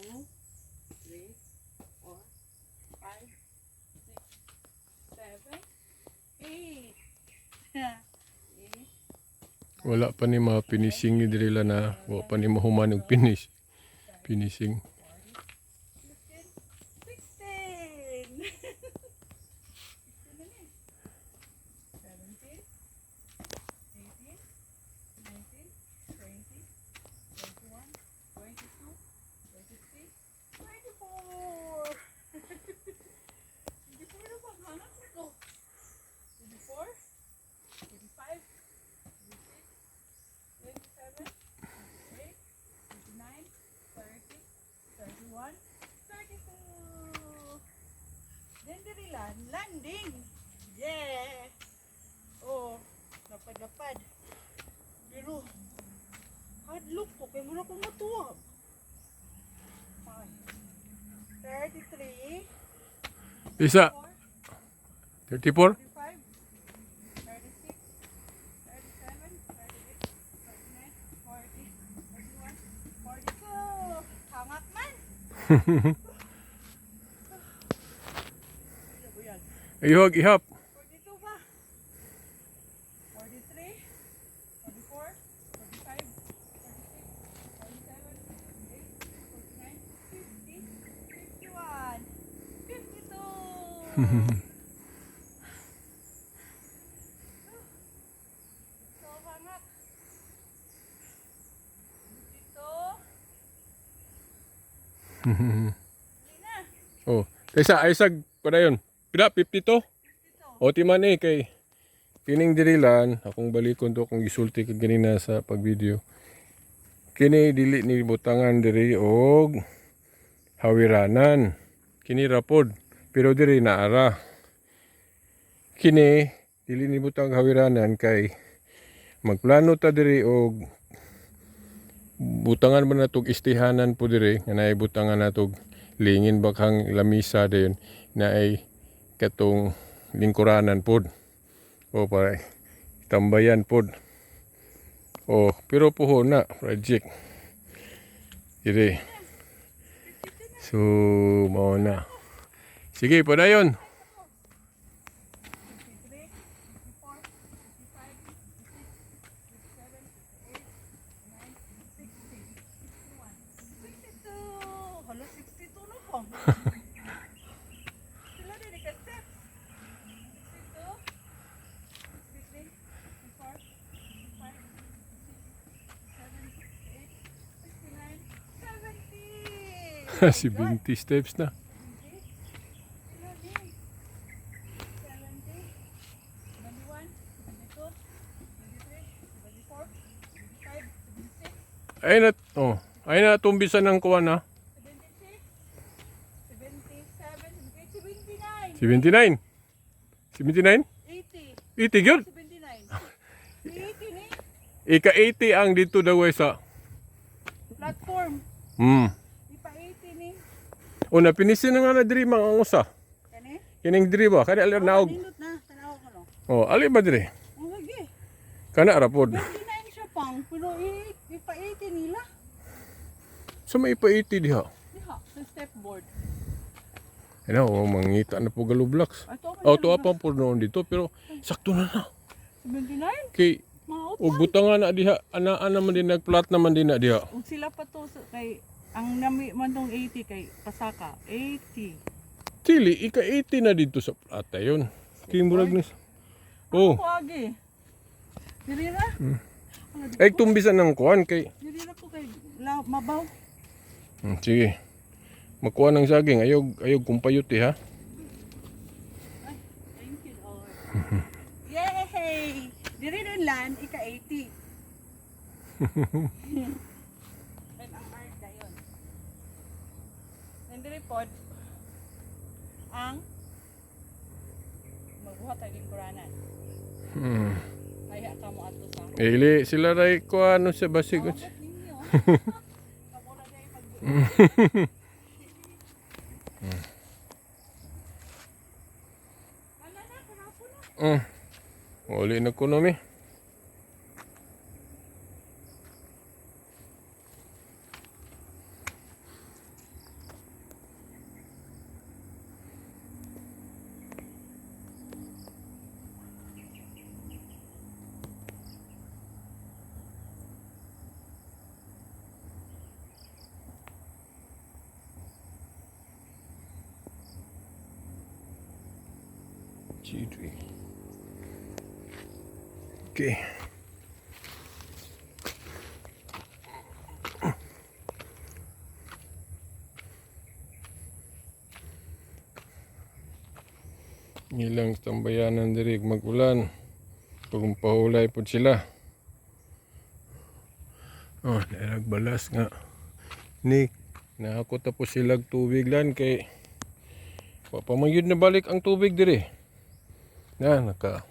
2, 3, 4, 5, 6, 7, 8. 8. Wala pa ni mga finishing ni diri na. Wala pa ni mahuman og finish. Finishing. 15, 16. 16 na ni. 17, 18, 19, 20, 21, 22, 23, 24. 24 na pang hanap ko. 24, 25, 26, 27, 28, 29, 30, 31, 32. Then diri lan, landing. Yeah. Oh, lapad-lapad. Pero hadlok ko kay mura ko matuwag. Ay. 33, Isa. 4, 34? 35, 36, 37, 38, 39, 40, 41, 42. Hangat man. Ano ba yan? Ihog, ihap. 42 ba? 43, 44, 45, 46, 47, 48, 49, 50, 51, 52. So, hangat. 52. Hindi na. Oh, kaysa ay sag kuda yun. Pila 52? 52. O ti man eh kay kining dirilan akong balikon to kung gisulti kag ganina sa pag-video. Kini dili ni butangan diri og hawiranan. Kini ra pod pero diri naara. Kini dili ni butang hawiranan kay magplano ta diri og butangan ba natog istihanan po diri nga naay butangan natog lingin bakhang lamisa dayon naay katong lingkuranan pod o para tambayan pod o pero puho na project dire. So mao na, sige, padayon. 53, 54, 55, 56, 57, 58, 59, 60, 61, 62. Hala, 62 na po. Sila din ka steps. 62, 63, 64, 65, 66, 67, 68, 69, 70. 70 steps na. 70, 71, 72, 73, 74, 75, 76, Ay na, oh, ay na tumbisan ng kuwan na. 76, 77, 78, 79, 79, 79. 80, 80 gyud. 79. 80 ni Ika 80 ang dito daw ay sa platform. Ipa 80 ni. O na pinisin na nga na diri mga usa. Kani? Kining diri ba? Kani alir naog. Nindot na, tanaw ko no. Oh, ali ba diri? Ang lagi. Kana ra pod. 29 siya pang, pero ipa 80 nila. Sa may ipa 80 diha. Diha, sa step board. Ano, oh, mangita na po galublox. Ato pa Oh, tuwa pa po noon dito pero sakto na na. 79? Kay Mga og butangan na diha, ana-ana man din nagplat naman din na diha. Ug sila pa to kay ang nami man tong 80 kay pasaka 80. Tili ika 80 na dito sa plata yon. Kay murag ni. Oh, Ako agi. Diri ra. Ala, ay tumbisan ng kuan kay. Diri ra ko kay la, mabaw. Sige. Makuha ng saging ayog ayog kumpayot eh, ha. Ay, thank you Lord. Yay! Diri din lan ika 80. Then ang art dayon. Then diri pod ang magbuhat ang lingkuranan. Kaya ka mo ato sa Ili sila ray kuan ano sa basig. Abot ninyo. Kamo na dahil pag- Wala na, kahapon na. Uli na kuno mi. G3. Okay. Ilang tambayanan diri mag-ulan. Pag pahulay pod sila. Oh, balas nga. Ni, nahakot na po sila tubig lan kay papamangyud na balik ang tubig diri. Na, naka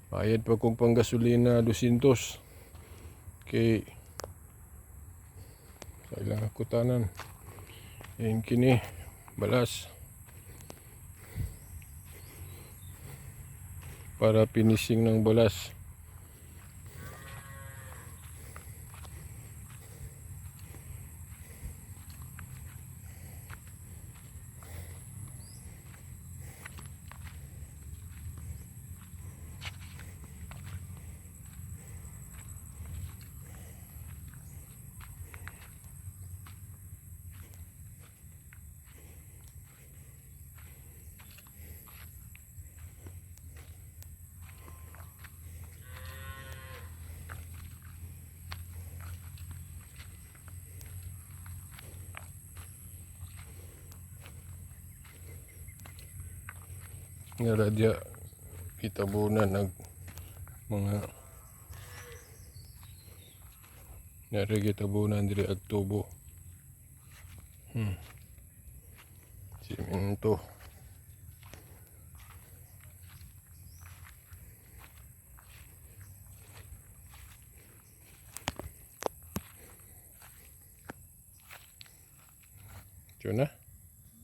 bayad pa kong panggasolina 200 kay sa ilang hakutanan. Ayun kini balas para finishing ng balas. Nga radya itabunan nag mga nari gitabunan diri ag tubo. Simento. Ito na.